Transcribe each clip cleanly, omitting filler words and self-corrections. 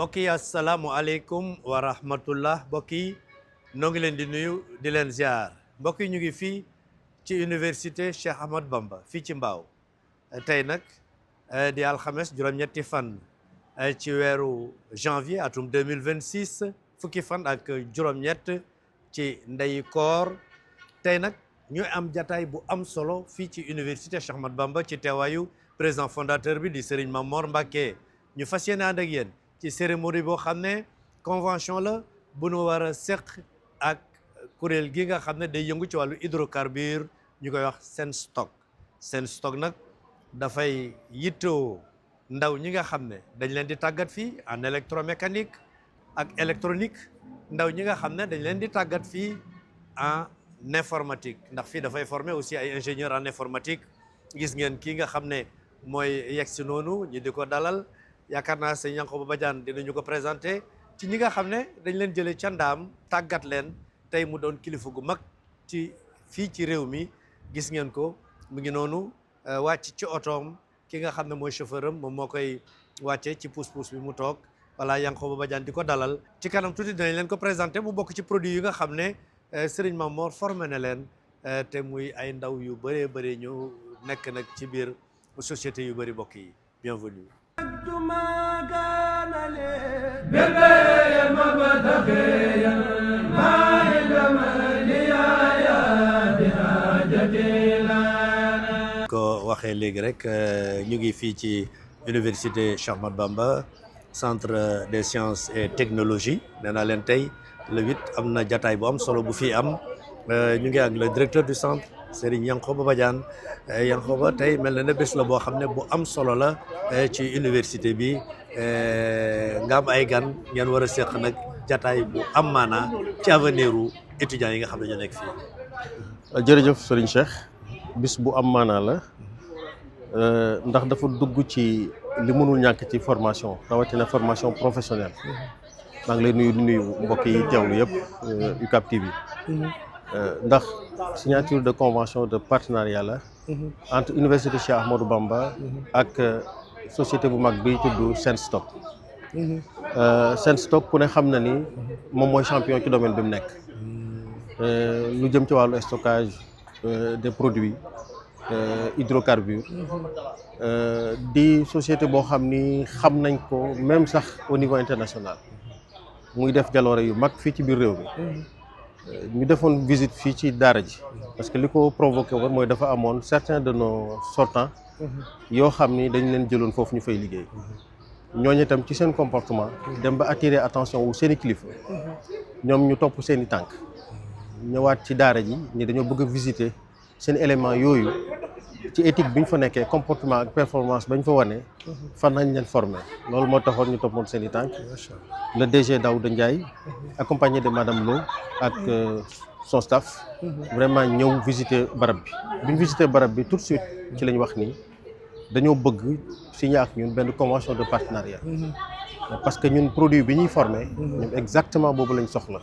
mbokk yi asalaamualeykum wa rahmatullah mbokk yi noo ngi leen di nuyu di leen ziar mbokk yi ñu ngi fii ci université Cheikh Ahmadou Bamba fii ci Mbao tey nag di alxames juróom-ñetti fan ci weeru janvier atum 2026 fukki fan ak juróom-ñett ci ndeyi koor tey nag ñu am jataay bu am solo fii ci université Cheikh Ahmadou Bamba ci teewaayu président fondateur bi di Serigne Mamor Mbacké ñu fas yéene ànd ak yéen ci cérémonie boo xam ne convention la bu nu war a seq ak kuréel gi nga xam ne day yëngu ci wàllu hydrocarbure ñu koy wax Senstock nag dafay yittewoo ndaw ñi nga xam ne dañ leen di tàggat fii en électromécanique ak électronique ndaw ñi nga xam ne dañ leen di tàggat fii en informatique ndax fii dafay former aussi ay ingénieurs en informatique gis ngeen kii nga xam ne mooy yegg si noonu ñu di ko dalal yaakaar naa sëñ Yankoba Badiane dinañu ko présenté ci ñi nga xam ne dañ leen jëlee ca Ndaam tàggat leen tey mu doon kilifa gu mag ci fii ci réew mi gis ngeen ko mu ngi noonu wàcc ci otoom ki nga xam ne mooy chauffeur am moom moo koy wàcce ci pousse-pousse bi mu toog voilà Yankoba Badiane di ko dalal ci kanam tuuti dinañ leen ko présenté mu bokk ci produit yi nga xam ne Serigne Mamor formé na leen te muy ay ndaw yu bëree bëri ñu nekk nag ci biir société yu bëri bokk yi bienvenue ko waxee léegi rek ñu ngi fii ci université Cheikh Ahmadou Bamba centre des sciences et technologies nee naa leen tey le 8 am na jataay bu am solo bu fii am ñu ngi ak le directeur du centre Serigne Yankoba Badiane Yankoba tey mel na ne bés la boo xam ne bu am solo la ci université bi nga am ay gan ngeen war a seq nag jataay bu am maanaa ci avenir u étudiants yi nga xam ne ñoo nekk fii. jërëjëf Serigne Cheikh bis bu am maanaa la ndax dafa dugg ci li mënul ñàkk ci formation rawatina formation professionnelle. maa ngi lay nuyu mbokk yi teewlu yëpp UCAB TV. ndax signature de convention de partenariat la entre université Cheikh Ahmadou Bamba ak société bu mag bi tudd Senstock. Senstock ku ne xam na ni moom mooy champion ci domaine bi mu nekk. lu jëm ci wàllu stockage des produits hydrocarbures di société boo xam ni xam nañ ko même sax au niveau international muy def jaloore yu mag fii ci biir réew mi. ñu defoon visite fii ci daara ji parce que li ko provoqué woon mooy dafa amoon certains de nos sortants yoo xam ni dañ leen jëloon foofu ñu fay liggéey ñooñu itam ci seen comportement dem ba attirer attention wu seen i kilifa ñoom ñu topp seen i tànk ñëwaat ci daara ji ni dañoo bëgg a visiter seen élément yooyu ci éthique bi ñu fa nekkee comportement ak performance bañ fa wane fan nañ leen formé loolu moo taxoon ñu toppoon seen i tànk le DG Daouda Ndiaye accompagné de madame Lo ak son staff vraiment ñëw visiter barab bi ñu visiter barab bi tout de suite ci lañ wax ni dañoo bëgg signer ak ñun benn convention de partenariat parce que ñun produit bi ñuy formé ñun exactement boobu lañ soxla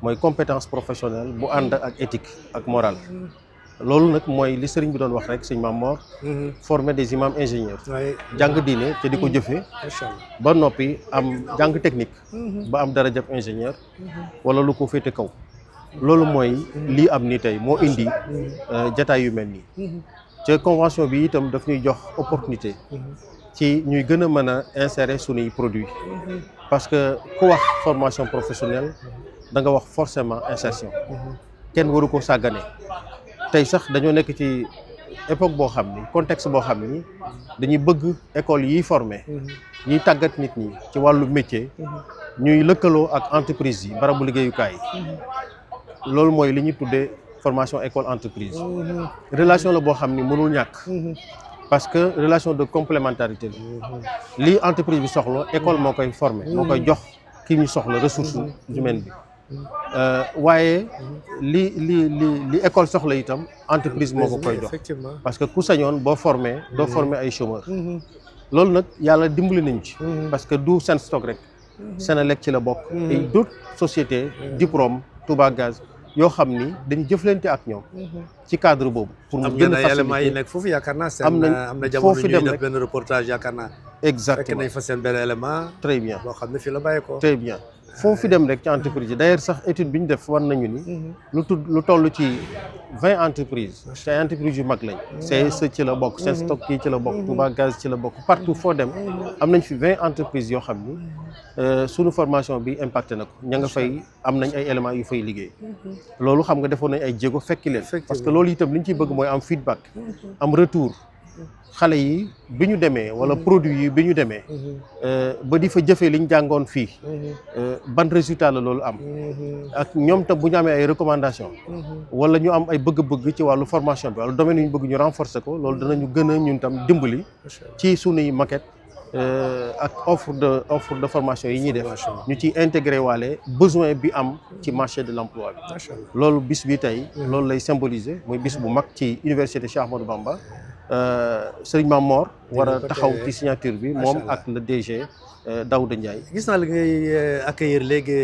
mooy compétence professionnelle bu ànd ak éthique ak morale loolu nag mooy li sëriñ bi doon wax rek sëñ Mamor former des imams ingénieurs jàng diine te di ko jëfee ba noppi am jàng technique ba am darajab ingénieur wala lu ko féete kaw loolu mooy lii am ni tey moo indi jataay yu mel nii te convention bi itam daf ñuy jox opportunité ci ñuy gën a mën a insérer suñuy produits parce que ku wax formation professionnelle da nga wax forcément insertion kenn waru ko sàggane tey sax dañoo nekk ci époque boo xam ni contexte boo xam ni dañuy bëgg école yiy former ñiy tàggat nit ñi ci wàllu métier ñuy lëkkaloo ak entreprise yi barabu liggéeyukaay yi loolu mooy li ñuy tuddee formation école entreprise relation la boo xam ni mënul ñàkk parce que relation de complémentarité la lii entreprise bi soxla école moo koy former moo koy jox ki ñu soxla ressource humaine bi waaye li école soxla itam entreprise moo ko koy jox parce que ku sañoon boo formé doo former ay chômeurs loolu nag yàlla dimbali nañ ci parce que du Senstock rek Senelec ci la bokk et d'autres sociétés diplôme Touba Gaz yoo xam ni dañu jëflante ak ñoom ci cadre boobu. pour mu gën a faciliter am na jamono ñuy def benn reportage yaakaar naa. exactement fekk nañ fa seen benn élément. très bien boo xam ne fii la bàyyi ko. très bien foofu fi dem rek ci entreprise yi d'ailleurs sax étude bi ñu def war nañu ni lu toll ci 20 entreprises te ay entreprises yu mag lañ CSE ci la bokk seen stock kii ci la bokk Touba Gaz ci la bokk partout foo dem am nañ fi 20 entreprises yoo xam ni sunu formation bi impacté na ko ña nga fay am nañ ay éléments yu fay liggéey loolu xam nga defoon nañ ay jéego fekki leen parce que loolu itam li ñu ciy bëgg mooy am feedback am retour xale yi bi ñu demee wala produit yi bi ñu demee ba di fa jëfee li ñu jàngoon fii ban résultat la loolu am ak ñoom tam bu ñu amee ay recommandation wala ñu am ay bëgg-bëgg ci wàllu formation bi wala domaine yu ñu bëgg ñu renforcer ko loolu danañu gën a ñun tam dimbali ci sunuy maquette ak offre de formation yi ñuy def ñu ciy intégré waale besoin bi am ci marché de l'emploi bi loolu bis bi tey loolu lay symboliser muy bis bu mag ci université Cheikh Ahmadou Bamba Serigne Mame Mor war a taxaw ci signature bi moom ak le DG Daouda Ndiaye. gis naa la ngay accueillir léegi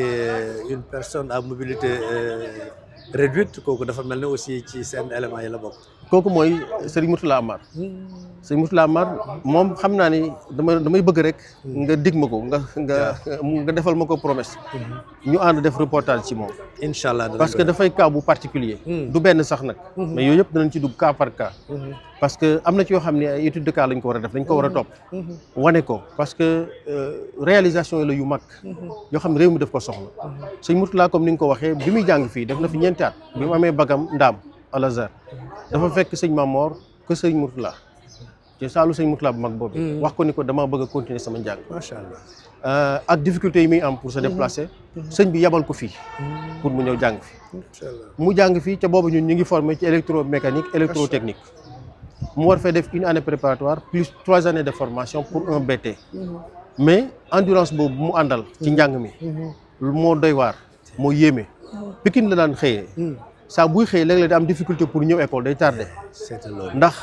une personne à mobilité réduite kooku dafa mel ne aussi ci seen éléments yi la bokk. kooku mooy Serigne Mourtala Amar Serigne Mourtala Amar moom xam naa ni damay bëgg rek nga dig ma ko nga defal ma ko promesse ñu ànd def reportage ci moom incha allah parce que dafay cas bu particulier du benn sax nag mais yooyu yëpp danañ ci dugg cas par cas parce que am na ci yoo xam ne ay étude de cas lañ ko war a def dañ ko war a topp wane ko parce que réalisation yi la yu mag yoo xam ne réew mi daf ko soxla Serigne Mourtala comme ni nga ko waxee bi muy jàng fii def na fi ñeenti at bi mu amee bagam ndaam Al Azhar dafa fekk sëñ Mame Mor que sëñ Mourtala ci saalu sëñ Mourtala bu mag boobu wax ko ni ko damaa bëgg a continuer sama njàng macha allah ak difficulté yi muy am pour se déplacer sëñ bi yabal ko fii pour mu ñëw jàng fi mu jàng fii ca boobu ñun ñu ngi formé ci électromécanique électrotechnique mu war fee def une année préparatoire plus 3 années de formation pour un BT mais endurance boobu mu àndal ci njàng mi moo doy waar moo yéeme Pikine la daan xëyee saa buy xëy léeg-léeg da am difficulté pour ñëw école day tardé ndax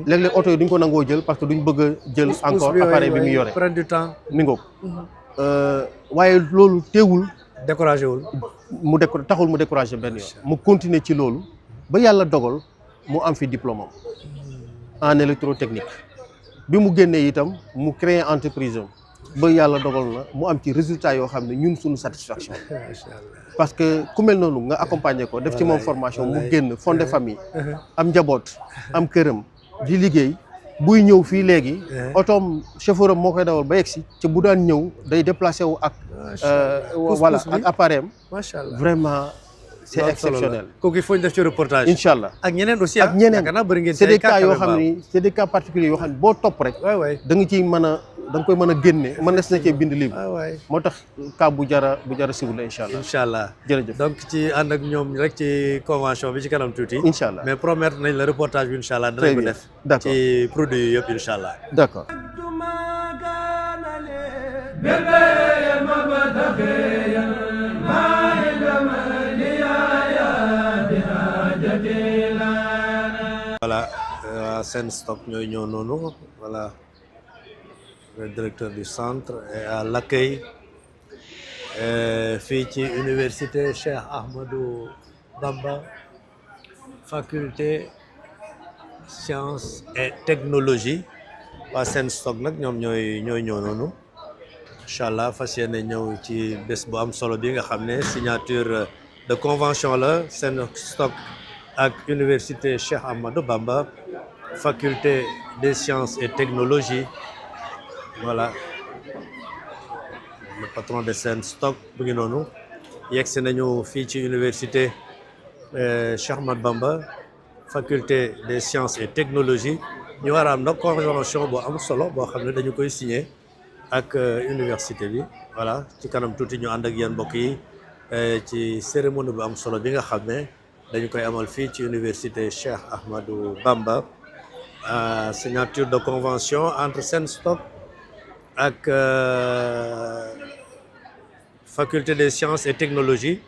léeg-léeg oto yi duñ ko nangoo jël parce que duñ bëgg a jël encore appareil bi mu yore prendre du temps mi ngoog waaye loolu teewul découragé wul taxul mu découragé benn yoon mu continuer ci loolu ba yàlla dogal mu am fi diplôme am en électrotechnique bi mu génnee itam mu créer entreprise am ba yàlla dogal na mu am ci résultat yoo xam ne ñun suñu satisfaction parce que ku mel noonu nga accompagner ko def ci moom formation mu génn fonder famille am njaboot am këram di liggéey buy ñëw fii léegi otoom chauffeur am moo koy dawal ba yegsi ci bu daan ñëw day déplacé wu ak voilà ak appareil am macha allah vraiment c'est exceptionnel kooku il faut ñu def ci reportage incha allah ak ñeneen aussi ak ñeneen c'est des cas yoo xam ne ni c'est des cas particuliers yoo xam ne boo topp rek da nga ciy mën a da nga koy mën a génne mën na cee bind livre moo tax cas bu jara suivre la incha allah incha allah jërëjëf donc ci ànd ak ñoom rek ci convention bi ci kanam tuuti incha allah mais promettre nañ la reportage bi incha allah danañ ko def d'accord ci produit yi yëpp incha allah d'accord voilà seen stock ñooy ñëw noonu voilà le directeur du centre est à l'accueil fii ci université Cheikh Ahmadou Bamba faculté sciences et technologie waa seen stock nag ñoom ñooy ñëw noonu incha allah fas yéene ñëw ci bés bu am solo bi nga xam ne signature de convention la seen stock ak université Cheikh Ahmadou Bamba faculté des sciences et technologies voilà le patron de seen stock bu ngi noonu yegsi nañu fii ci université Cheikh Ahmadou Bamba faculté des sciences et technologies ñu war a am nag convention boo am solo boo xam ne dañu koy signé ak université bi voilà ci kanam tuuti ñu ànd ak yéen mbokk yi ci cérémonie bu am solo bi nga xam ne dañu koy amal fii ci université Cheikh Ahmadou Bamba signature de convention entre seen stock ak faculté des sciences et technologies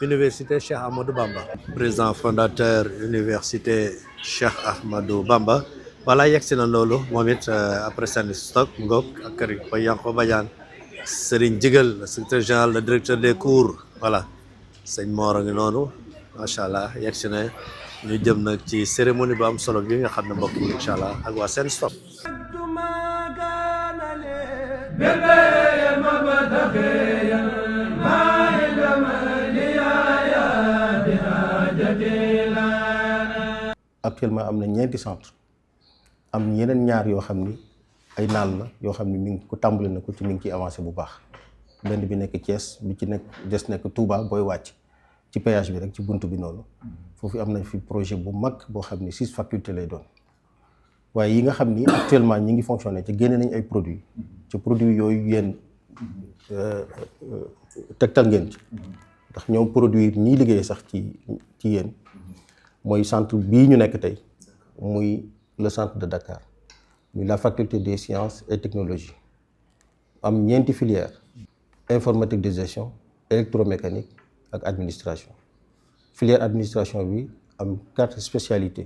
université Cheikh Ahmadou Bamba président fondateur université Cheikh Ahmadou Bamba voilà yegsi na loolu moom it après seen stock ngoog ak kër ba Yankoba Badiane Serigne Jigal le secrétaire général le directeur des cours voilà sëñ Mor a ngi noonu macha allah yegsi na ñu jëm nag ci cérémonie bu am solo bi nga xam ne mbokk yi incha allah ak waa seen stock actuellement am na ñeenti centre am yeneen ñaar yoo xam ni ay naal la yoo xam ni mi ngi ko tàmbali na ko ci mi ngi ciy avancé bu baax benn bi nekk Thiès bi ci nekk des nekk Touba booy wàcc ci péage bi rek ci bunt bi noonu foofu am nañ fi projet bu mag boo xam ni 6 facultés lay doon waaye yi nga xam ni actuellement ñi ngi fonctionné ci génne nañ ay produits ci produits yooyu yéen tegtal ngeen ci ndax ñoom produit ñiy liggéey sax ci yéen mooy centre bii ñu nekk tey muy le centre de Dakar muy la faculté des sciences et technologies am ñeenti filières informatique de gestion électromécanique ak administration filière administration bi am 4 spécialités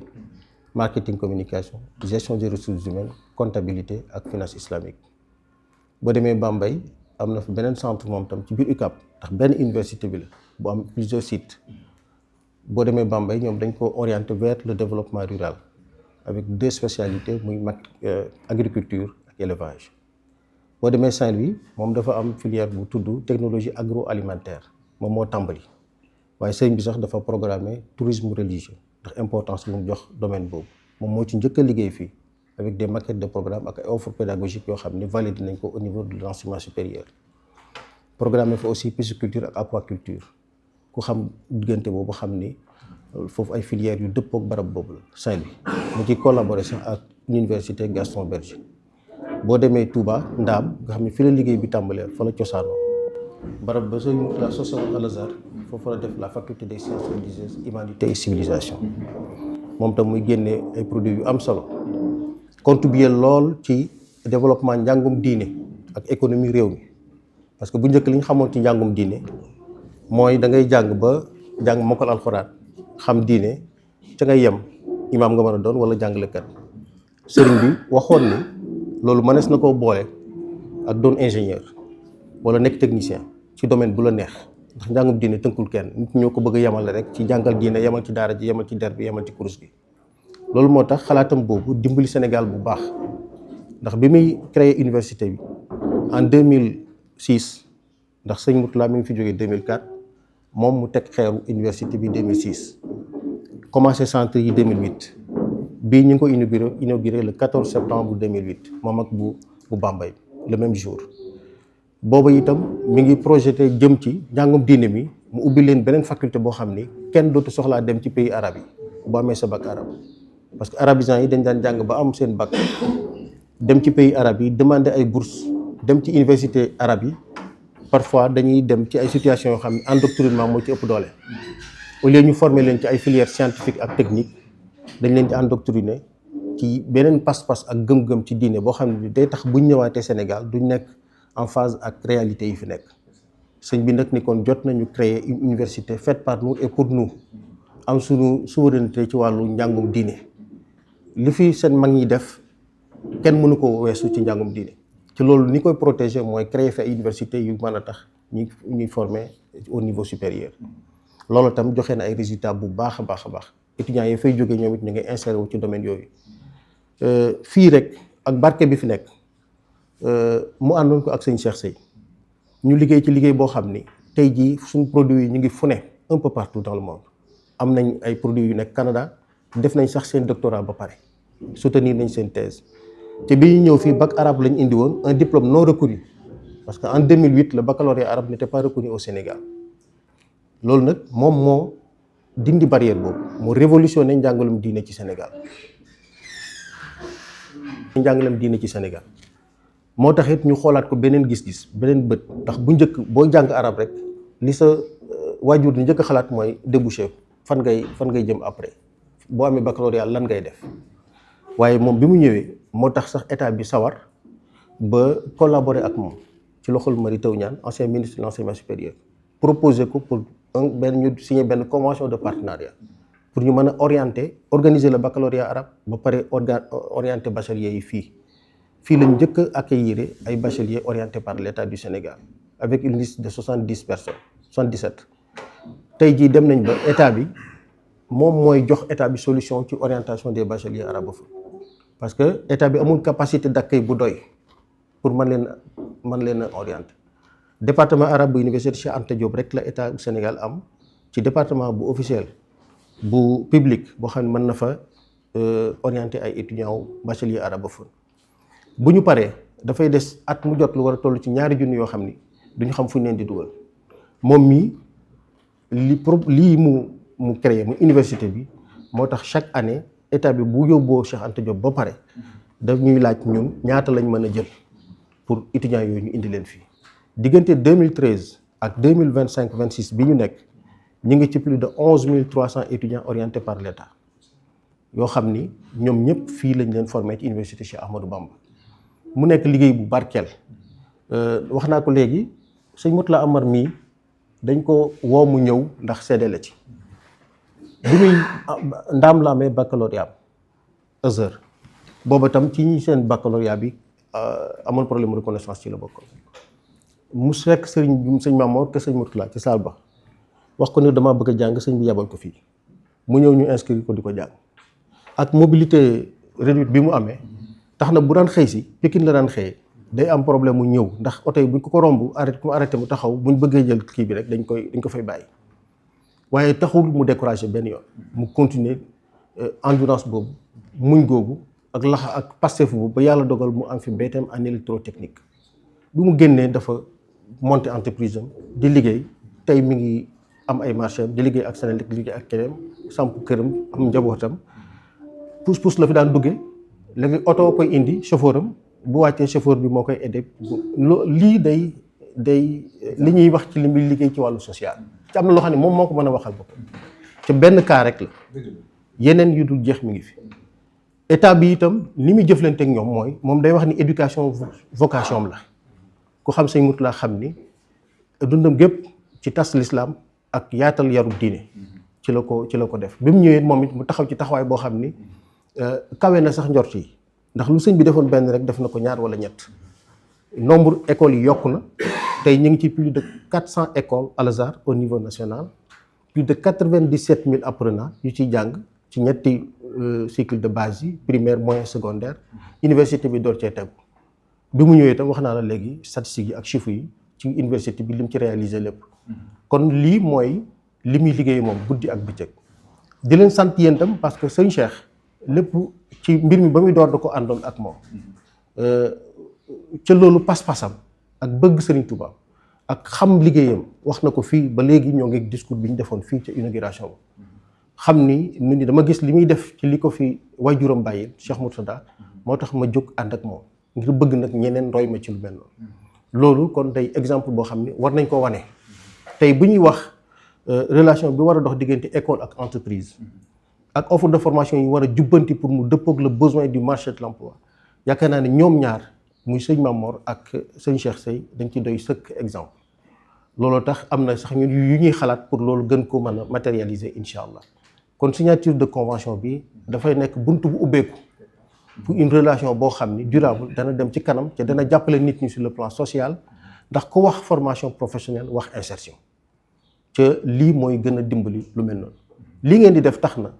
marketing communication gestion des ressources humaines comptabilité ak finance islamique. boo demee Bambey am na fa beneen centre moom tam ci biir UCAB ndax benn université bi la bu am plusieurs sites boo demee Bambey ñoom dañ ko orienté vers le développement rural avec 2 spécialités muy agriculture ak élevage. boo demee Saint-Louis moom dafa am filière bu tudd technologie agroalimentaire moom moo tàmbali waaye sëñ bi sax dafa programmer tourisme religieux ndax importance bu mu jox domaine boobu moom moo ci njëkk a liggéey fii avec des maquettes de programme ak ay offres pédagogiques yoo xam ne validé nañ ko au niveau de l'enseignement supérieur. programme fa aussi pisciculture ak aquaculture ku xam diggante boobu xam ni foofu ay filières yu dëppook barab boobu la Saint-Louis mu ci collaboré sax ak l'université Gaston Berger. boo demee Touba Ndaam nga xam ne fi la liggéey bi tàmbalee fa la cosaanoo barab ba sëñ la sosoon Al Azhar foofu la def la faculté des sciences religieuses humanité et civilisation moom tam muy génnee ay produits yu am solo contribuer lool ci développement njàngum diine ak économie réew mi parce que bu njëkk li ñu xamoon ci njàngum diine mooy da ngay jàng ba jàng mokkal alxuraan xam diine ca ngay yem imaam nga mën a doon wala jàngalekat sëriñ bi waxoon ni loolu mënees na koo boole ak doon ingénieur wala nekk technicien ci domaine bu la neex ndax njàngum diine tënkul kenn nit ñoo ko bëgg a yemale rek ci jàngal diine yemal ci daara ji yemal ci der bi yemal ci kurus gi. loolu moo tax xalaatam boobu dimbali Sénégal bu baax ndax bi muy créer université bi en 2006 ndax sëñ Mourtala mi ngi fi jógee 2004 moom mu teg xeeru université bi 2006 commencé centre yi 2008. bii ñu ngi ko inauguré le 14 septembre 2008 moom ak bu Bambey le même jour booba itam mi ngi projeté jëm ci njàngum diine mi mu ubbi leen beneen faculté boo xam ni kenn dootu soxlaa dem ci pays arabe yi bu amee sa bac arabe parce que arabisants yi dañ daan jàng ba am seen bac dem ci pays arabe yi demander ay bourse dem ci université arabe yi parfois dañuy dem ci ay situations yoo xam ne endoctrinement moo ci ëpp doole au lieu ñu former leen ci ay filières scientifiques ak techniques dañ leen di endoctriner ci beneen pas-pas ak gëm-gëm ci diine boo xam ne day tax buñ ñëwaatee Sénégal duñ nekk en phase ak réalité yi fi nekk sëñ bi nag ni kon jot nañu créer une université faite par nous et pour nous am suñu souveraineté ci wàllu njàngum diine li fi seen mag ñi def kenn mënu ko weesu ci njàngum diine ci loolu ni koy protéger mooy créer fi ay université yu mën a tax ñuy former au niveau supérieur loolu tam joxe na ay résultats bu baax a baax a baax étudiants yi fay jógee ñoom it ñu ngi inséré wu ci domaine yooyu fii rek ak barke bi fi nekk mu àndoon ko ak sëñ Cheikh Seye ñu liggéey ci liggéey boo xam ni tey jii suñu produits yi ñu ngi fu ne un peu partout dans le monde am nañ ay produits yu nekk Canada def nañ sax seen doctorat ba pare soutenir nañ seen thèse te bi ñu ñëw fii bac arabe lañ indi woon un diplôme non reconnu parce que en 2008 le baccalauréat arabe n'était pas reconnu au Sénégal loolu nag moom moo dindi barrière boobu moo révolutionné njàngalem diine ci Sénégal moo tax it ñu xoolaat ko beneen gis-gis beneen bët ndax bu njëkk boo jàng arab rek li sa waajur di njëkk a xalaat mooy débouché fan ngay jëm après boo amee baccalauréat lan ngay def waaye moom bi mu ñëwee moo tax sax état bi sawar ba collaborer ak moom ci loxol Mary Teuw Niane ancien ministre de l'enseignement supérieur proposé ko pour ñu signer benn convention de partenariat pour ñu mën a organiser le baccalauréat arabe ba pare orienter bacheliers yi fii lañ njëkk a accueillir ay bacheliers orientés par l'État du Sénégal avec une liste de 70 personnes 77 tey jii dem nañ ba état bi moom mooy jox état bi solution ci orientation des bacheliers arabophones parce que état bi amul capacité d'accueil bu doy pour mën leen mën leen a orienter. Département arabe bu université Cheikh Anta Diop rek la état Sénégal am ci département bu officiel bu public boo xam ne mën na fa orienter ay étudiants wu bachelier arabophone. bu ñu paree dafay des at mu jot lu war a toll ci 2 junni yoo xam ni duñu xam fu ñu leen di dugal moom mii lii mu créé mu université bi moo tax chaque année état bi bu yóbboo Cheikh Anta Diop ba pare daf ñuy laaj ñun ñaata lañ mën a jël pour étudiants yooyu ñu indi leen fii. diggante 2013 ak 2025-26 bi ñu nekk ñu ngi ci plus de 11 300 étudiants orientés par l'État yoo xam ni ñoom ñëpp fii lañ leen formé ci université Cheikh Ahmadou Bamba. mu nekk liggéey bu barkeel wax naa ko léegi sëñ Moutala Amar mii dañ ko woo mu ñëw ndax seede la ci bi muy ndaam la amee baccalauréat Azhar booba tam ci ñi seen baccalauréat bi amoon problème reconnaissance ci la bokkoon. mu fekk sëñ Mamor ke sëñ Moutala ci saal ba wax ko ne damaa bëgg a jàng sëñ bi yabal ko fii mu ñëw ñu inscrire ko di ko jàng ak mobilité réduite bi mu amee tax na bu daan xëy si Pikine la daan xëyee day am problème mu ñëw ndax oto yi buñ ko romb arrêté mu taxaw buñ bëggee jël kii bi rek dañ ko fay bàyyi waaye taxul mu découragé benn yoon mu continuer endurance boobu muñ googu ak laxa ak Pastef boobu ba yàlla dogal mu am fi BTM en électrotechnique bi mu génnee dafa monter entreprise am di liggéey tey mi ngi am ay marché di liggéey ak Senelec di liggéey ak keneen samp këram am njabootam pousse la fi daan duggee léegi oto koy indi chauffeur am bu wàccee chauffeur bi moo koy aidé lii day li ñuy wax ci li muy liggéey ci wàllu social ci am na loo xam ne moom moo ko mën a waxal boppam te benn cas rek la yeneen yu dul jeex mi ngi fi état bi itam ni muy jëflante ak ñoom mooy moom day wax ni éducation vocation la ku xam sëñ Moutala xam ni dundam gépp ci tas l'islam ak yaatal yarub diine ci la ko def bi mu ñëwee moom it mu taxaw ci taxawaay boo xam ni kawe na sax njort yi ndax lu sëñ bi defoon benn rek def na ko 2 wala 3 nombre écoles yi yokku na tey ñu ngi ci plus de 400 écoles Al Azhar au niveau national plus de 97 000 apprenants yu ciy jàng ci ñetti cycle de base yi primaire moyen secondaire université bi door cee tegu bi mu ñëwee itam wax naa la léegi statistiques yi ak chiffres yi ci université bi lim ci réalisé lépp kon lii mooy li muy liggéey moom guddi ak bëccëg di leen sant yéen itam parce que sëñ Cheikh lépp ci mbir mi ba muy door da ko àndoon ak moom ca loolu pas-pasam ak bëgg Serigne Touba ak xam liggéeyam wax na ko fii ba léegi ñoo ngi discours bi ñu defoon fii ca inauguration ba xam ni nit ñi dama gis li muy def ci li ko fi waajuram bàyyi Cheikh Mourtada moo tax ma jóg ànd ak moom ngir bëgg nag ñeneen roy ma ci lu mel noonu loolu kon day exemple boo xam ni war nañ ko wane tey bu ñuy wax relation bi war a dox diggante école ak entreprise ak offre de formation yi war a jubbanti pour mu dëppoog le besoin du marché de l'emploi yaakaar naa ne ñoom ñaar muy sëñ Mamor ak sëñ Cheikh Sey dañ ci doy sëkk exemple looloo tax am na sax ñun yu ñuy xalaat pour loolu gën ko mën a matérialiser incha allah kon signature de convention bi dafay nekk buntu bu ubbeeku pour une relation boo xam ni durable dana dem ci kanam te dana jàppale nit ñi sur le plan social ndax ko wax formation professionnelle wax insertion te lii mooy gën a dimbali lu mel noonu lii ngeen di def tax na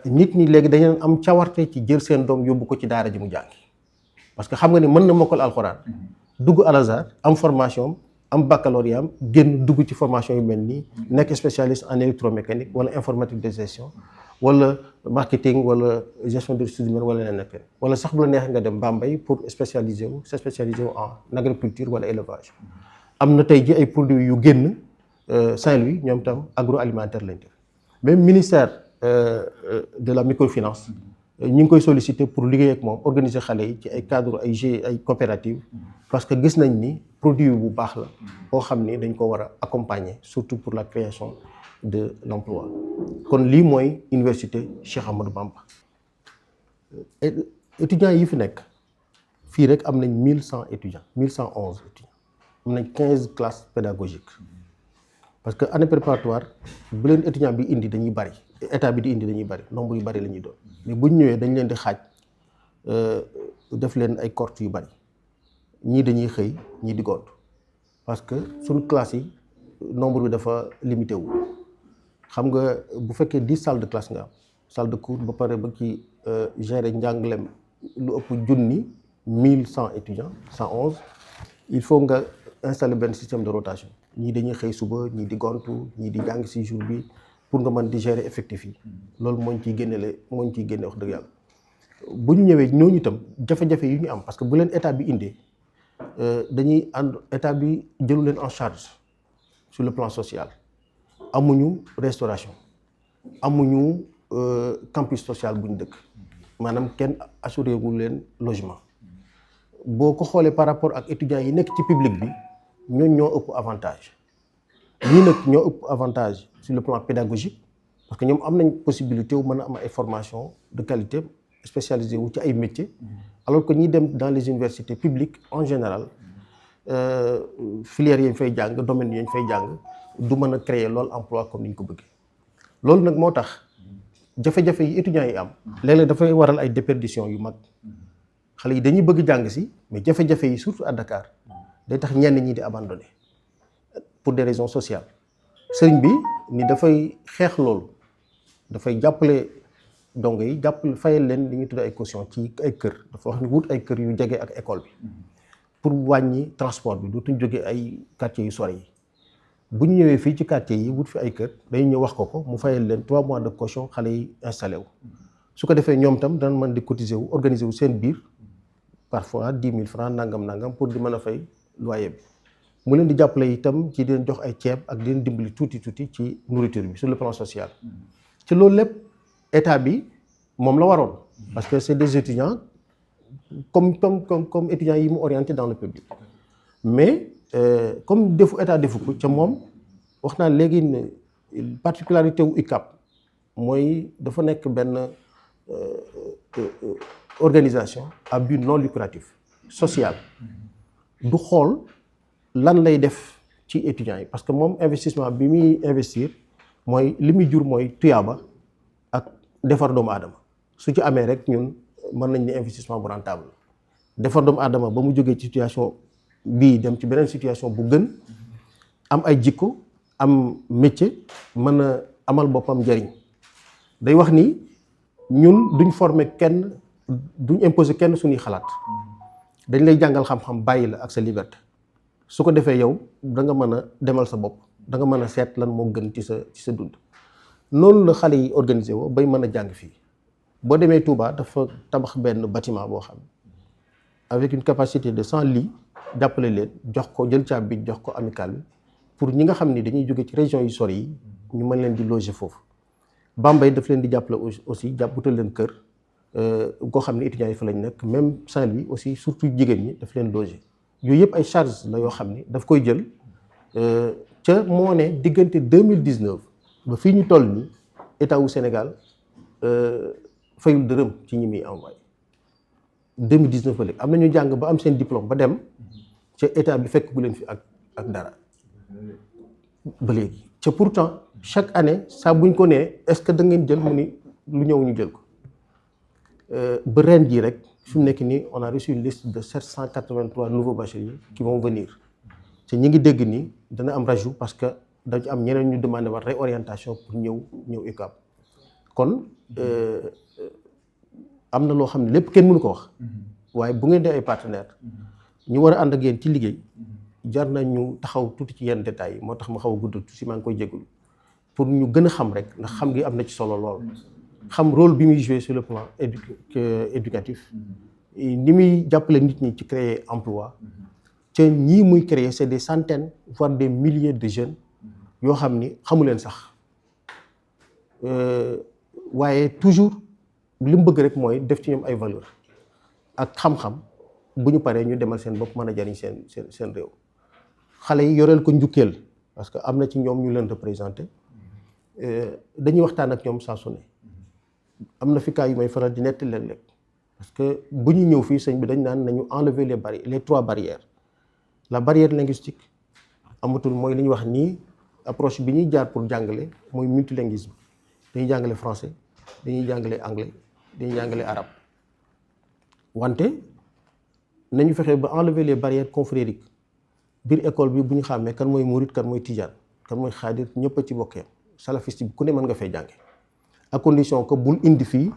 nit ñi léegi dañu am cawarte ci jël seen doom yóbbu ko ci daara ji mu jàngi parce que xam nga ni mën na mokkal alxuraan dugg Al Azhar am formation am baccalauréat am génn dugg ci formation yu mel nii nekk spécialiste en électromécanique wala informatique de gestion wala marketing wala gestion des ressources humaines wala leneen ak wala sax bu la neexee nga dem Bambey pour spécialiser wu en agriculture wala élevage. am na tey ji ay produits yu génn Saint-Louis ñoom tam agroalimentaire lañ def même ministère de la microfinance ñu ngi koy solliciter pour liggéey ak moom organiser xale yi ci ay cadre ay coopérative parce que gis nañ ni produit bu baax la boo xam ni dañ ko war a accompagner surtout pour la création de l'emploi kon lii mooy université Cheikh Ahmadou Bamba étudiants yi fi nekk fii rek am nañ 1100 étudiants 1111 étudiants am nañ 15 classes pédagogiques parce que année préparatoire bu leen étudiant bi indi dañuy bari état bi di indi dañuy bari nombre yu bari la ñuy doon mais bu ñu ñëwee dañ leen di xaaj def leen ay cohortes yu bari ñii dañuy xëy ñii di gont parce que suñu classe yi nombre bi dafa limité wu xam nga bu fekkee 10 salles de classe nga am salle de cours ba pare ba ci gérer njàngalem lu ëpp junni 1100 étudiants 111 il faut nga installer benn système de rotation ñii dañuy xëy suba ñii di gontu ñii di jàng ci jour bi pour nga mën di gérer effectif yi loolu moo ñu ciy génne wax dëgg yàlla bu ñu ñëwee ñooñu itam jafe-jafe yu ñu am parce que bu leen état bi indee dañuy ànd état bi jëlu leen en charge sur le plan social amuñu restauration amuñu campus social bu ñu dëkk maanaam kenn assuré wu leen logement boo ko xoolee par rapport ak étudiants yi nekk ci public bi ñooñ ñoo ëpp avantage ñii nag ñoo ëpp avantage sur le plan pédagogique parce que ñoom am nañ possibilité wu mën a am ay formation de qualité spécialisé wu ci ay métiers alors que ñi dem dans les universités publiques en général filières yañ fay jàng domaines yañ fay jàng du mën a créer loolu emploi comme ni ñu ko bëggee loolu nag moo tax jafe-jafe yi étudiants yi am léeg-léeg dafay waral ay déperdition yu mag xale yi dañuy bëgg jàng si mais jafe-jafe yi surtout à Dakar day tax ñenn ñi di abandonné pour des raisons sociales sëriñ bi ni dafay xeex loolu dafay jàppale dongo yi jàppale fayal leen li ñuy tudd ay caution ci ay kër dafa wax ni wut ay kër yu jege ak école bi pour wàññi transport bi dootuñ jógee ay quartiers yu sori yi bu ñu ñëwee fii ci quartier yi wut fi ay kër dañuy ñëw wax ko mu fayal leen 3 mois de caution xale yi installé wu su ko defee ñoom tam dana mën di cotiser wu organiser wu seen biir parfois 10 000 francs nangam pour di mën a fay loyer bi mu leen di jàppale itam ci di leen jox ay ceeb ak di leen dimbali tuuti ci nourriture bi sur le plan social ci loolu lépp état bi moom la waroon parce que c'est des étudiants comme étudiants yi mu orienté dans le public mais comme état defu ko ca moom wax naa léegi ne particularité wu UCAB mooy dafa nekk benn organisation à but non lucratif social du xool lan lay def ci étudiants yi parce que moom investissement bi muy investir mooy li muy jur mooy tuyaaba ak defar doomu aadama su ci amee rek ñun mën nañ ne investissement bu rentable defar doomu aadama ba mu jógee ci situation bii dem ci beneen situation bu gën am ay jikko am métier mën a amal boppam njariñ day wax ni ñun duñ former kenn duñ imposer kenn suñuy xalaat dañ lay jàngal xam-xam bàyyi la ak sa liberté su ko defee yow da nga mën a demal sa bopp da nga mën a seet lan moo gën ci sa dund noonu la xale yi organisé woo bay mën a jàng fii boo demee Touba dafa tabax benn bâtiment boo xam avec une capacité de 100 lits jàppale leen jox ko jël caabi bi jox ko amical bi pour ñi nga xam ni dañuy jóge ci région yu sori yi ñu mën leen di loger foofu Bambey daf leen di jàppale aussi jàpputal leen kër koo xam ne étudiants yi fa lañ nekk même Saint-Louis aussi surtout jigéen ñi daf leen loger yooyu yëpp ay charges la yoo xam ni daf koy jël ca moo ne diggante 2019 ba fii ñu toll nii état wu Sénégal fayul dërëm ci ñi muy envoyé 2019 ba léegi am na ñu jàng ba am seen diplôme ba dem ca état bi fekk gu leen fi ak dara ba léegi ca pourtant chaque année saa buñ ko nee est-ce que da ngeen jël mu ni lu ñëw ñu jël ko ba ren jii rek fi mu nekk nii on a reçu une liste de 783 nouveaux bacheliers qui vont venir te ñi ngi dégg nii dana am rajout parce que dañu am ñeneen ñu demandé war réorientation pour ñëw UCAB kon am na loo xam ne lépp kenn mënu ko wax waaye bu ngeen dee ay partenaires ñu war a ànd ak yéen ci liggéey jar na ñu taxaw tuuti ci yenn détails yi moo tax ma xaw a guddal tuuti maa ngi koy jégalu pour ñu gën a xam rek ndax xam gi am na ci solo lool xam rôle bi muy joué sur le plan éducatif ni muy jàppale nit ñi ci créer emploi te ñii muy créer c'est des centaines voire des milliers de jeunes yoo xam ni xamu leen sax waaye toujours li mu bëgg rek mooy def ci ñoom ay valeur ak xam-xam bu ñu paree ñu demal seen bopp mën a jariñ seen réew xale yi yoreel ko njukkeel parce que am na ci ñoom ñu leen représenté dañuy waxtaan ak ñoom saa su ne am na fi cas yu may faral di nettali léeg-léeg parce que bu ñu ñëw fii sëñ bi dañ naan nañu enlever les 3 barrières la barrière linguistique amatul mooy li ñuy wax nii approche bi ñuy jaar pour jàngale mooy multilinguisme dañuy jàngale français dañuy jàngale anglais dañuy jàngale arabe wante nañu fexe ba enlever les barrières confrériques biir école bi bu ñu xàmmee kan mooy murit kan mooy tijaan kan mooy xaadir ñëpp a ci bokkee salafiste bi ku ne mën nga fay jànge à condition que bul indi fii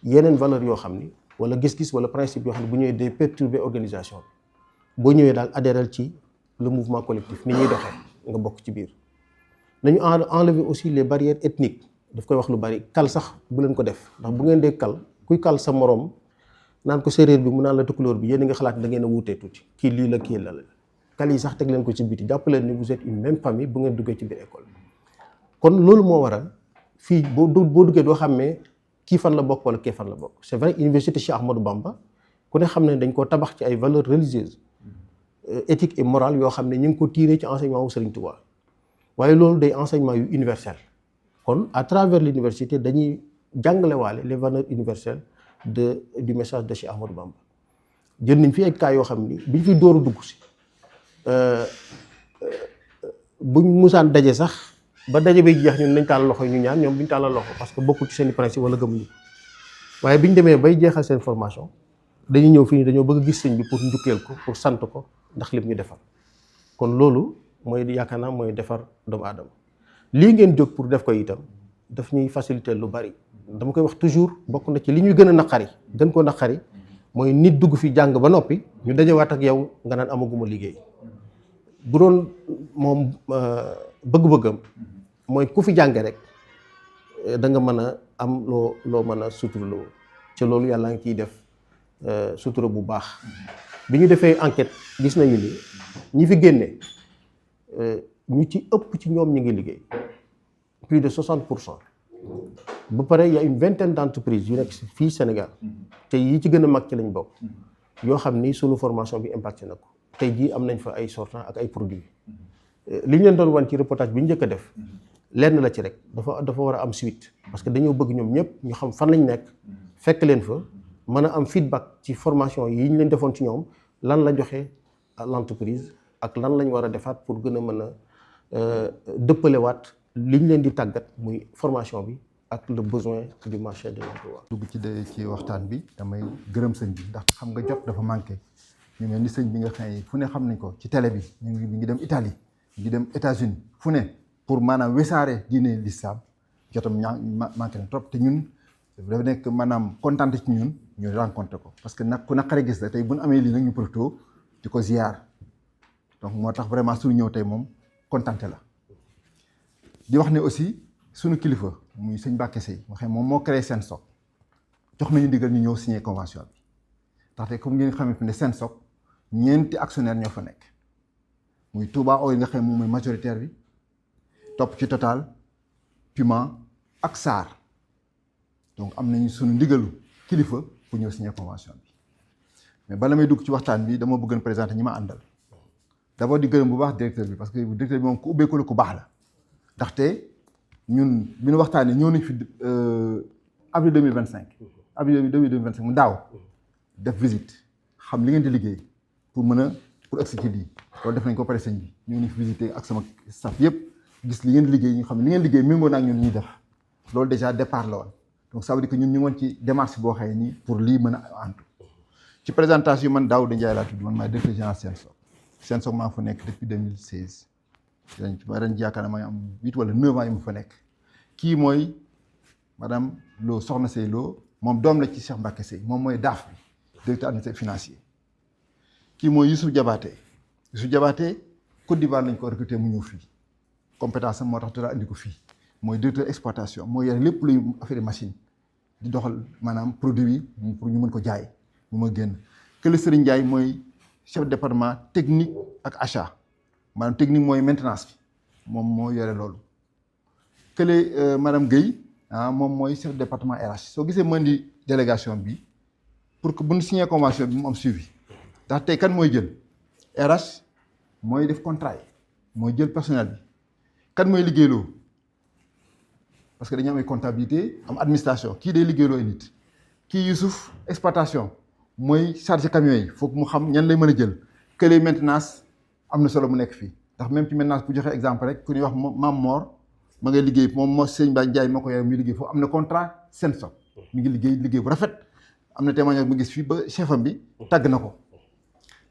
yeneen valeur yoo xam ni wala gis-gis wala principe yoo xam ne bu ñëwee day perturber organisation boo ñëwee daal adhérer ci le mouvement collectif ni ñuy doxee nga bokk ci biir. nañu enlever aussi les barrières ethniques daf koy wax lu bari kal sax bu leen ko def ndax bu ngeen dee kal kuy kal sa morom naan ko séeréer bi mu naan la tukulóor bi yéen a nga xalaat da ngeen a wuutee tuuti kii lii la kii la kal yi sax teg leen ko ci biti jàpp leen ni vous êtes une même famille bu ngeen duggee ci biir école kon loolu moo waral fii boo duggee doo xàmmee kii fan la bokk wala kii fan la bokk c'est vrai université Cheikh Ahmadou Bamba ku ne xam ne dañ koo tabax ci ay valeurs religieuses éthiques et morales yoo xam ne ñu ngi ko tiré ci enseignement wu Serigne Touba waaye loolu day enseignement yu universel kon à travers l'université dañuy jàngalewaale les valeurs universelles du message de Cheikh Ahmadou Bamba jël nañ fi ay cas yoo xam ni biñ fi dooru dugg si buñ musaan daje sax ba daje bay jeex ñun nañ tàllal loxo ñu ñaan ñoom duñ tàllal loxo parce que bokkul ci seen i principe wala gëmuñu waaye biñ demee bay jeexal seen formation dañuy ñëw fii dañoo bëgg a gis sëñ bi pour njukkeel ko pour sant ko ndax lim ñu defal kon loolu mooy yaakaar naa mooy defar doomu aadama lii ngeen jóg pour def ko itam daf ñuy faciliter lu bari dama koy wax toujours bokk na ci li ñuy gën a naqari gën koo naqari mooy nit dugg fi jàng ba noppi ñu dajewaat ak yow nga naan amaguma liggéey bu doon moom bëgg-bëggam mooy ku fi jànge rek da nga mën a am loo mën a suturloo ci loolu yàlla ngi ciy def sutura bu baax bi ñu defee enquête gis nañu ni ñi fi génne ñu ci ëpp ci ñoom ñu ngi liggéey plus de 60%. ba pare y a une vingtaine d'entreprises yu nekk fii Sénégal te yi ci gën a mag ci lañ bokk yoo xam ni sunu formation bi impacté na ko tey jii am nañ fa ay sortants ak ay produits li ñu leen doon wan ci reportage bi ñu njëkk a def lenn la ci rek dafa war a am suite parce que dañoo bëgg ñoom ñëpp ñu xam fan lañ nekk fekk leen fa mën a am feedback ci formation yi ñu leen defoon ci ñoom lan la joxe à l'entreprise ak lan lañ war a defaat pour gën a mën a dëppalewaat li ñu leen di tàggat muy formation bi ak le besoin du marché de l'emploi. dugg ci waxtaan bi damay gërëm sëñ bi ndax xam nga jot dafa manqué ñu mel ni sëñ bi nga xam ne fu ne xam nañ ko ci télé bi ñu ngi dem Italie ñu ngi dem États-Unis fu ne pour maanaam wesaare diine l'islam jotam manqué na trop te ñun dafa nekk maanaam kontaan ci ñun ñu rencontré ko parce que nag ku naqare gis la tey bu ñu amee lii nag ñu profité di ko ziar donc moo tax vraiment suñu ñëw tey moom kontaante la. di wax ne aussi suñu kilifa muy sëñ Mbacké Seye waxee moom moo créé Sensoc jox nañu ndigal ñu ñëw signer convention bi ndaxte comme ngeen xamante ne Sensoc ñeenti actionnaire ñoo fa nekk muy Touba Oil nga xam moom mooy majoritaire bi topp ci Total Puma ak SAR donc am nañu suñu ndigalu kilifa pour ñëw signer convention bi mais bala may dugg ci waxtaan bi dama bëggoon présenter ñi ma àndal d'abord di gërëm bu baax directeur bi parce que directeur bi moom ku ubbeeku la ku baax la. ndaxte ñun bi ñu waxtaanee ñëw nañ fi avril 2025 avril 2025 mu daaw def visite xam li ngeen di liggéey pour mën a pour exécuter lii loolu def nañ ko pare sëñ bi ñëw nañ fi visiter ak sama staff yëpp gis li ngeen di liggéey ñu xam ne li ngeen liggéey méngoo na ak ñun ñuy def loolu déjà départ la woon donc ça veut dire que ñun ñu ngi woon ci démarche boo xëy nii pour lii mën a antu ci présentation man Daouda Ndiaye laa tudd man maay directeur général Sensoc maa fa nekk depuis 2016 ren yaakaar naa maa ngi am 8 wala 9 ans yi mu fa nekk kii mooy madame Lo Soxna Sey Lo moom doom la ci Cheikh Mbacké Seye moom mooy DAF bi directeur administratif financier kii mooy Youssouf Diabaté Côte d'Ivoire lañ ko recruté mu ñëw fii compétence am moo tax dara andi ko fii mooy directeur exploitation mooy yore lépp luy affaire machine di doxal maanaam produit yi pour ñu mën ko jaay mu ma génn kële Serigne Ndiaye mooy chef département technique ak achat maanaam technique mooy maintenance bi moom moo yore loolu kële madame Guèye moom mooy chef département RH soo gisee mën di délégation bi pour que bu ñu signé convention bi mu am suivi ndax tey kan mooy jël RH mooy def contrat yi mooy jël personnel bi kan mooy liggéeyloo parce que dañu am ay comptabilité am administration kii day liggéeyloo ay nit kii Youssouf exploitation mooy chargé camion yi foog mu xam ñan lay mën a jël kële maintenance am na solo mu nekk fii ndax même ci maintenance bu joxe exemple rek ku ñuy wax Mam Mor ma ngay liggéey moom moo sëñ Ba Ndiaye moo ko yore muy liggéey foofu am na contrat Sensoc mi ngi liggéey bu rafet am na témoignage bu gis fii ba chefam bi tàgg na ko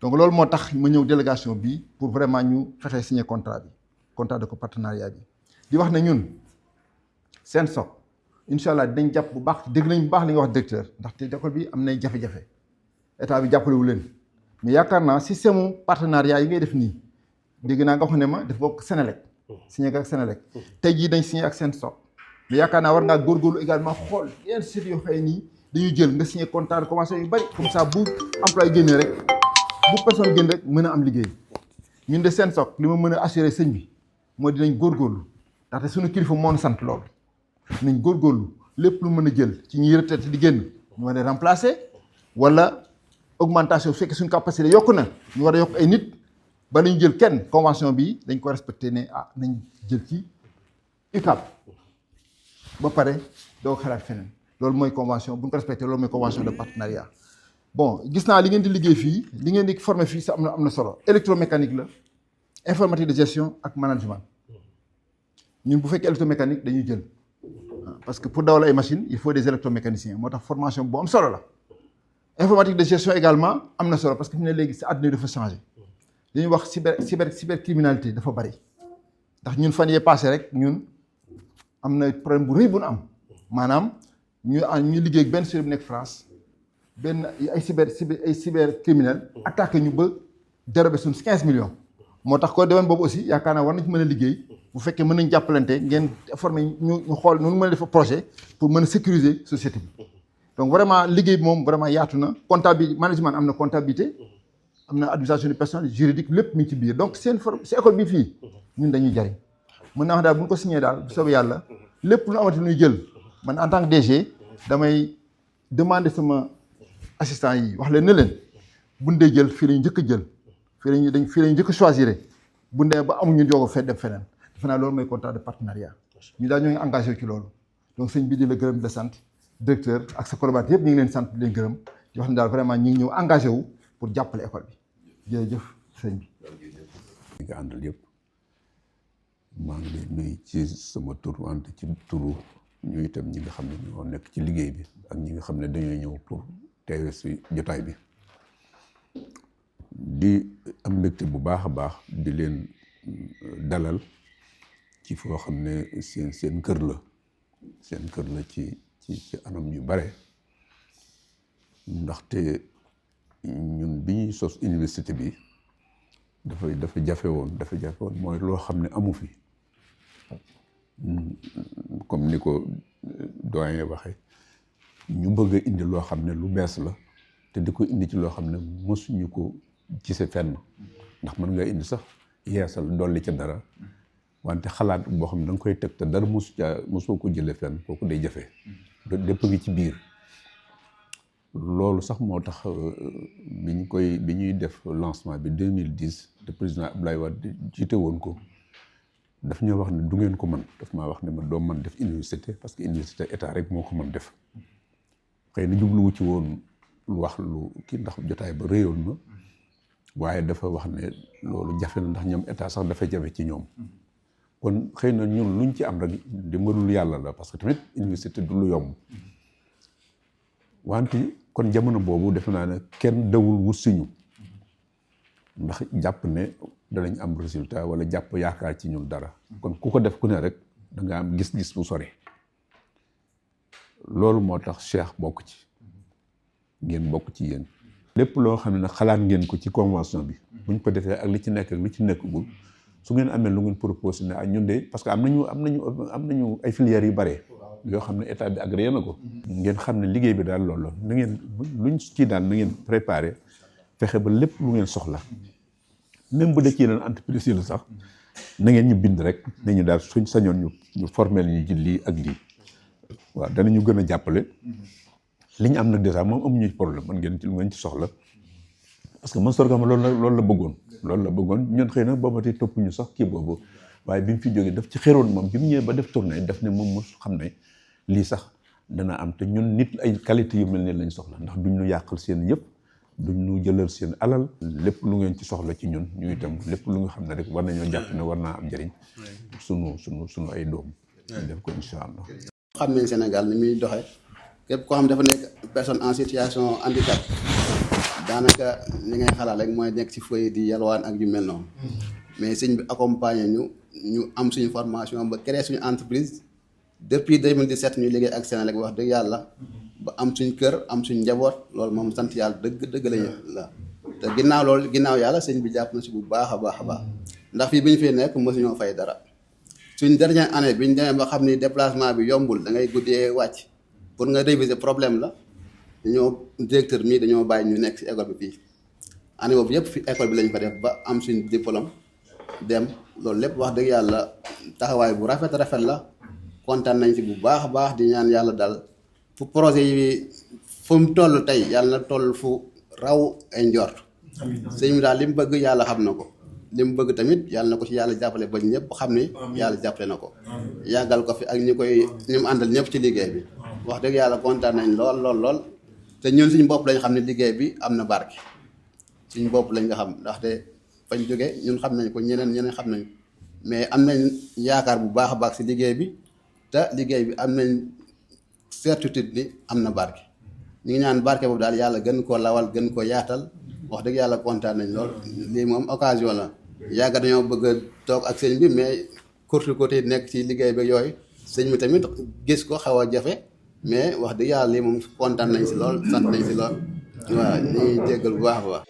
donc loolu moo tax ma ñëw délégation bi pour vraiment ñu fexe signer contrat de partenariat bi di wax ne ñun Sensoc incha allah dinañ jàpp bu baax dégg nañ bu baax li nga wax directeur ndaxte école bi am nay jafe-jafe état bi jàppalewu leen mais yaakaar naa système partenariat yi ngay def nii dégg naa nga wax ne ma daf bokk Sénélec signé ak Sénélec tey jii dañ signé ak Senstock mais yaakaar naa war ngaa góorgóorlu également xool yenn sociétés yoo xëy nii dañuy jël nga signé contrat de convention yu bari comme ça bu employé génnee rek bu personne génn rek mën a am liggéey ñun de Senstock li ma mën a assuré sëñ bi mooy dinañ góorgóorlu ndaxte suñu kilifa moo sant loolu nañ góorgóorlu lépp lu mën a jël ci ñi retraité di génn ñu war a remplacer wala augmentation bu fekkee suñu capacité yokku na ñu war a yokk ay nit ba ñu jël kenn convention bi dañ ko respecté ne nañ jël ci UCAB ba pare doo xalaat feneen loolu mooy convention bu ñu ko respecté loolu mooy convention de partenariat. bon gis naa li ngeen di liggéey fii li ngeen di formé fii sax am na solo électromécanique la informatique de gestion ak management ñun bu fekkee électromécanique dañuy jël parce que pour dawal ay machines il faut des électromécaniciens moo tax formation bu am solo la. informatique de gestion également am na solo parce que fi ne léegi sa àdduna dafa changé li ñuy wax cybercriminalité dafa bari ndax ñun fan yee passé rek ñun am na problème bu rëy bu nu am maanaam ñu liggéey ak benn société bu nekk France benn ay cybercriminel attaqué ñu ba dérobé suñu 15 millions. moo tax ko demoon boobu aussi yaakaar naa war nañ ci mën a liggéey bu fekkee mën nañ jàppalante ngeen formé ñu xool noonu mën a def projet pour mën a sécuriser société bi. donc vraiment liggéey bi moom vraiment yaatu na comptabilité management am na comptabilité am na administration du personnel juridique lépp mi ngi ci biir donc seen école bi fii ñun dañuy jariñ mën naa wax daal bu ñu ko signé daal bu soobee yàlla lépp lu amati luy jël man en tant que DG damay demander sama assistant yi wax leen ne leen buñ dee jël fii lañu njëkk a jël fii lañu njëkk a choisir bu ndee ba amuñu jogo fee dem feneen defe naa loolu mooy contrat de partenariat ñu daal ñoo ngi engagé ci loolu donc sëñ bi di la gërëm di la sant directeur ak sa collaborateur yëpp ñu ngi leen sant di leen gërëm di wax ne daal vraiment ñu ngi ñëw engagé wu pour jàppale école bi jërëjëf sëñ bi. ñi nga àndal yëpp maa ngi leen nuyu ci sama tur wante ci turu ñu itam ñi nga xam ne ñoo nekk ci liggéey bi ak ñi nga xam ne dañoo ñëw pour teewe si jotaay bi di am mbégte bu baax a baax di leen dalal ci foo xam ne seen kër la ci anam yu bare ndaxte ñun bi ñuy sos université bi dafa jafe woon mooy loo xam ne amu fi comme ni ko doyen waxee ñu bëgg a indi loo xam ne lu bees la te di ko indi ci loo xam ne mosuñu ko gise fenn ndax mën nga indi sax yeesal dolli ca dara wante xalaat boo xam ne da nga koy teg te dara mosoo ko jëlee fenn kooku day jafe lépp ngi ci biir loolu sax moo tax bi ñuy def lancement bi 2010 te président Abdoulaye Wade jiite woon ko daf ñoo wax ne du ngeen ko mën daf maa wax ne ma doo mën def université parce que université état rek moo ko mën def xëy na jubluwu ci woon lu wax lu kii ndax jotaay ba réyoon na waaye dafa wax ne loolu jafe na ndax ñoom état sax dafa jafe ci ñoom kon xëy na ñun luñ ci am rek dimbalul yàlla la parce que tamit université du lu yomb wante kon jamono boobu defe naa ne kenn dawul wut siñu ndax jàpp ne danañ am résultat wala jàpp yaakaar ci ñun dara kon ku ko def ku ne rek da nga am gis-gis bu sore loolu moo tax Cheikh bokk ci ngeen bokk ci yéen lépp loo xam ne nag xalaat ngeen ko ci convention bi buñ ko defee ak li ci nekk ak li ci nekkagul su ngeen amee lu ngeen proposé ne ñun de parce que am nañu ay filières yu bare yoo xam ne état bi agréé na ko ngeen xam ne liggéey bi daal loolu na ngeen luñ ci daal na ngeen préparé fexe ba lépp lu ngeen soxla même bu dee ci yeneen entreprise yi la sax na ngeen ñu bind rek ne ñu daal suñ sañoon ñu formel ñu ci lii ak lii waaw danañu gën a jàppale li ñu am nag déjà moom amuñu problème man ngeen ci lu ngeen ci soxla parce que man sorgama loolu la bëggoon ñun xëy na booba tey topp ñu sax kii boobu waaye bi mu fi jógee daf ci xeroon moom bi mu ñëwee ba def tournée daf ne moom mu xam ne lii sax dana am te ñun nit ay qualité yu mel ne lañ soxla ndax duñ ñu yàqal seen yëpp duñ ñu jëlal seen alal lépp lu ngeen ci soxla ci ñun ñu itam lépp lu nga xam ne rek war nañoo jàpp ne war naa am njëriñ sunu ay doom ñu def ko incha allah. xam nañ Sénégal ni muy doxee képp koo xam dafa nekk personne en situation handicap daanaka li ngay xalaat rek mooy nekk ci foyer di yalwaan ak yu mel noonu mais sëñ bi accompagner ñu am suñu formation ba créer suñu entreprise depuis 2017 ñu liggéey ak Sénégal wax dëgg yàlla ba am suñ kër am suñ njaboot loolu moom sant yàlla dëgg lañu la te ginnaaw loolu ginnaaw yàlla sëñ bi jàpp na si bu baax a baax a baax ndax fii bi ñu fiy nekk mosuñoo fay dara suñ dernière année bi ñu demee ba xam ni déplacement bi yombul da ngay guddee wàcc pour nga réviser problème la dañoo directeur mii dañoo bàyyi ñu nekk si école bi fii année boobu yëpp fi école bi lañ fa def ba am suñ diplôme dem loolu lépp wax dëgg yàlla taxawaay bu rafet la kontaan nañ si bu baax a baax di ñaan yàlla daal fu projet yi fu mu toll tey yàlla na toll fu raw ay njort sëñ bi daal li mu bëgg yàlla xam na ko li mu bëgg tamit yàlla na ko ci yàlla jàppale ba ñëpp xam ni yàlla jàppale na ko yàggal ko fi ak ñi mu àndal ñëpp ci liggéey bi wax dëgg yàlla kontaan nañ lool te ñun suñu bopp lañ xam ne liggéey bi am na barke suñu bopp lañ nga xam ndaxte fañ jóge ñun xam nañ ko ñeneen xam nañ mais am nañ yaakaar bu baax a baax si liggéey bi te liggéey bi am nañ certitude ni am na barke ñu ngi ñaan barke boobu daal yàlla gën koo lawal gën koo yaatal wax dëgg yàlla kontaan nañ lool lii moom occasion la yàgg dañoo bëgg a toog ak sëñ bi mais courte côté nekk ci liggéey bi yooyu sëñ bi tamit gis ko xaw a jafe mais wax dëgg yàlla lii moom kontaan nañ si lool sant nañ si lool waaw ñu ngi jéggal bu baax a baax